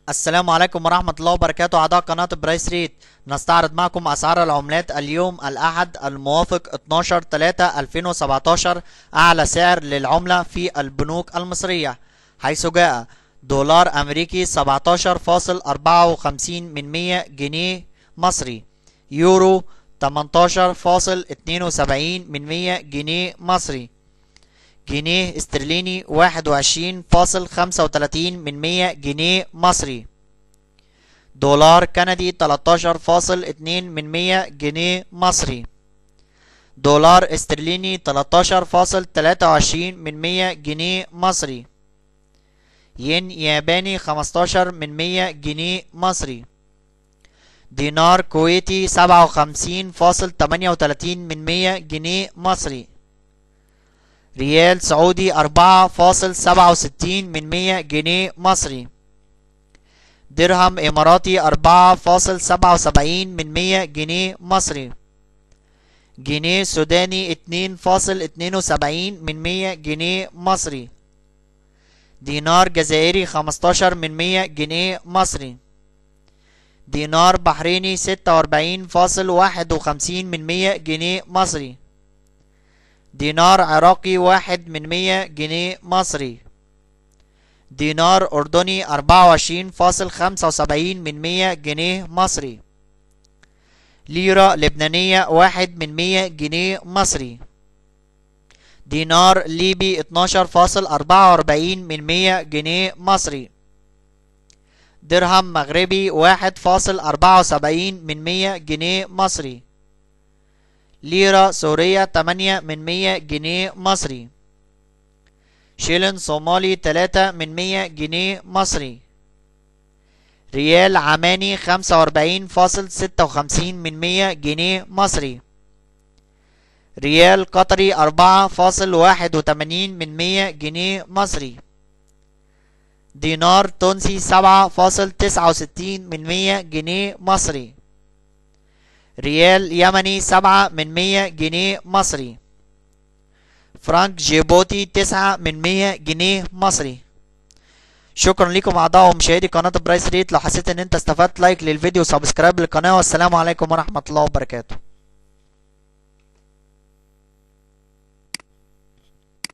السلام عليكم ورحمة الله وبركاته. أعضاء قناة Price Rate، نستعرض معكم أسعار العملات اليوم الأحد الموافق 12/3/2017. أعلى سعر للعملة في البنوك المصرية، حيث جاء دولار أمريكي 17.54 من 100 جنيه مصري، يورو 18.72 من 100 جنيه مصري، جنيه استرليني 21.35 من 100 جنيه مصري، دولار كندي 13.2 من 100 جنيه مصري، دولار استرليني 13.23 من 100 جنيه مصري، ين ياباني 15 من 100 جنيه مصري، دينار كويتي 57.38 من 100 جنيه مصري، ريال سعودي 4.67 من 100 جنيه مصري، درهم إماراتي 4.77 من 100 جنيه مصري، جنيه سوداني 2.72 من 100 جنيه مصري، دينار جزائري 15 من 100 جنيه مصري، دينار بحريني 46.51 من 100 جنيه مصري، دينار عراقي 1 من 100 جنيه مصري، دينار أردني 24.75 من 100 جنيه مصري، ليرة لبنانية 1 من 100 جنيه مصري، دينار ليبي 12.44 من 100 جنيه مصري، درهم مغربي 1.74 من 100 جنيه مصري، ليرة سورية 8 من 100 جنيه مصري، شيلن صومالي 3 من 100 جنيه مصري، ريال عماني 45.56 من 100 جنيه مصري، ريال قطري 4.81 من 100 جنيه مصري، دينار تونسي 7.69 من 100 جنيه مصري، ريال يمني 7 من 100 جنيه مصري، فرنك جيبوتي 9 من 100 جنيه مصري. شكرا لكم اعضاء ومشاهدي قناة Price Rate. لو حسيت ان انت استفدت like للفيديو و subscribe للقناة، والسلام عليكم ورحمة الله وبركاته.